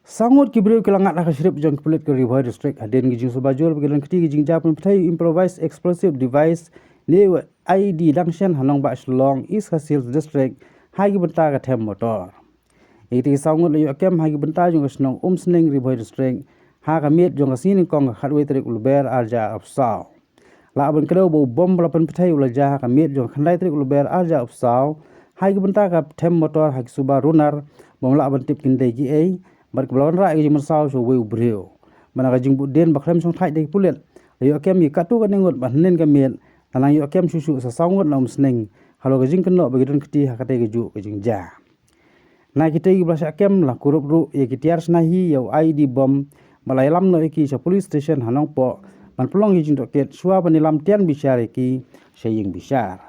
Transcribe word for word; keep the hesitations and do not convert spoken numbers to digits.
Saw ngut ki briew ki la ngat ha ka shrip jong ki pulit ka Ri Bhoi District hadien ka jingsuba jur ba ki don kti ka jingjia pynpyrthei u improvised explosive device ne u I E D dang shen ha nongbah Shillong, East Khasi Hills District, ha ki bynta ka them motor. Ïa kti ki saw ngut la ïoh kem ha ki bynta jong ka shnong Umsning, Ri Bhoi District, ha ka miet jong ka sngi nyngkong ka khatwei tarik u Lber arhajar arphew saw. Lah ban kdew ba u bom ba la pynpyrthei u la jia ha ka miet jong ka khyndai tarik u Lber arhajar arphew saw, ha ki bynta ka them motor ha ki suba runar, bym lah ban tip kin dei kiei, bad kaba la wanrah ïa ka jingmynsaw sha uwei u briew. Bad na ka jingbud dien ba khlem shongthait da ki pulit, la ïoh kem ïa katto katne ngut bad hynnin ka miet, la nang ïoh kem shuh shuh sa saw ngut na Umsning, halor ka jingkynnoh ba ki don kti ha katei kajuh ka jingjia. Na kitei kiba la shah kem la kurup ruh ïa ki tiar shna hi ïa u I E D bom, bad la ïalam noh ïa ki sha police station ha Nongpoh, ban pynlong ïa ki jingtohkit shuwa ban ïalam tian bishar ïa ki sha ïing bishar.